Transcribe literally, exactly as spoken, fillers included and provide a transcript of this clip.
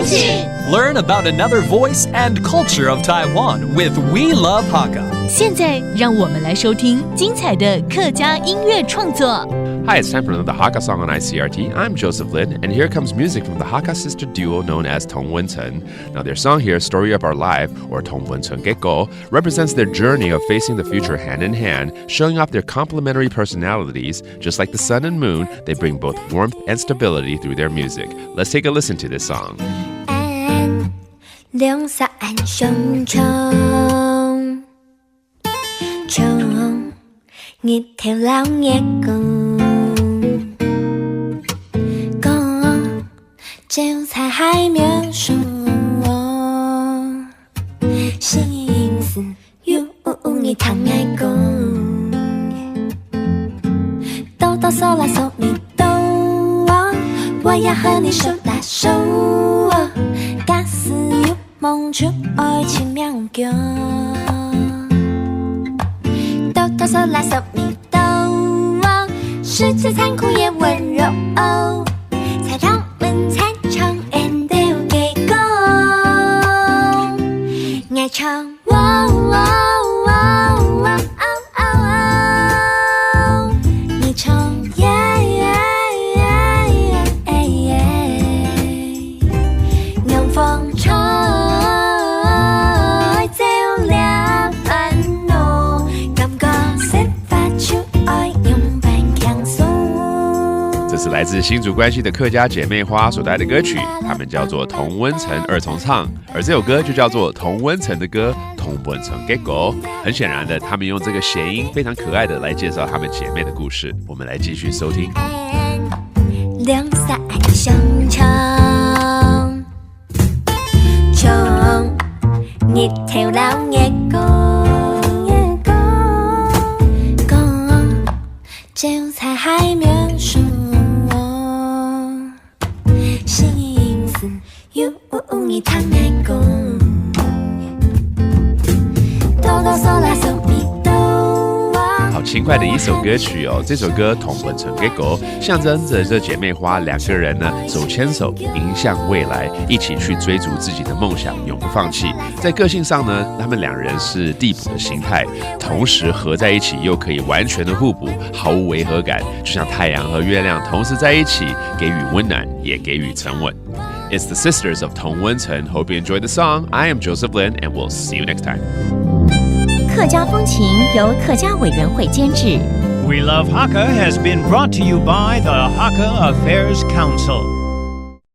Learn about another voice and culture of Taiwan with We Love Hakka. 现在，让我们来收听精彩的客家音乐创作。 Hi, it's time for another Hakka song on I C R T. I'm Joseph Lin, and here comes music from the Hakka sister duo known as Tong Wen Chen. Now, their song here, Story of Our Life, or Tong Wen Chen Gekko, represents their journey of facing the future hand in hand, showing off their complementary personalities. Just like the sun and moon, they bring both warmth and stability through their music. Let's take a listen to this song. 两三暗相冲，冲日头老月光，光照在海面上，心事有你听我讲。多多少啦少你多，我也和你手拉手，假使有 望出爱情名叫。多多少啦少你多，世界残酷也温柔，才让我们才唱演奏给歌。爱唱，哇哇哇哇。 你唱，耶耶耶耶耶，让风吹走了烦恼，感觉生活就爱用扮轻松。这是来自新竹关西的客家姐妹花所带的歌曲，她们叫做同温层二重唱，而这首歌就叫做同温层的歌，同温层 Gekko。很显然的，她们用这个谐音非常可爱的来介绍她们姐妹的故事。我们来继续收听。两三相冲，冲日头老月光，光照在海面上，心事有你听我讲。多多少啦少你多。好轻快的一首歌曲哦！这首歌《同温层 Gekko》象征着这姐妹花两个人呢手牵手，迎向未来，一起去追逐自己的梦想，永不放弃。在个性上呢，她们两人是递补的形态，同时合在一起又可以完全的互补，毫无违和感，就像太阳和月亮同时在一起，给予温暖，也给予沉稳。It's the sisters of Tong Wen Chen. Hope you enjoyed the song. I am Joseph Lin, and we'll see you next time. 客家风情由客家委员会监制。 We Love Hakka has been brought to you by the Hakka Affairs Council.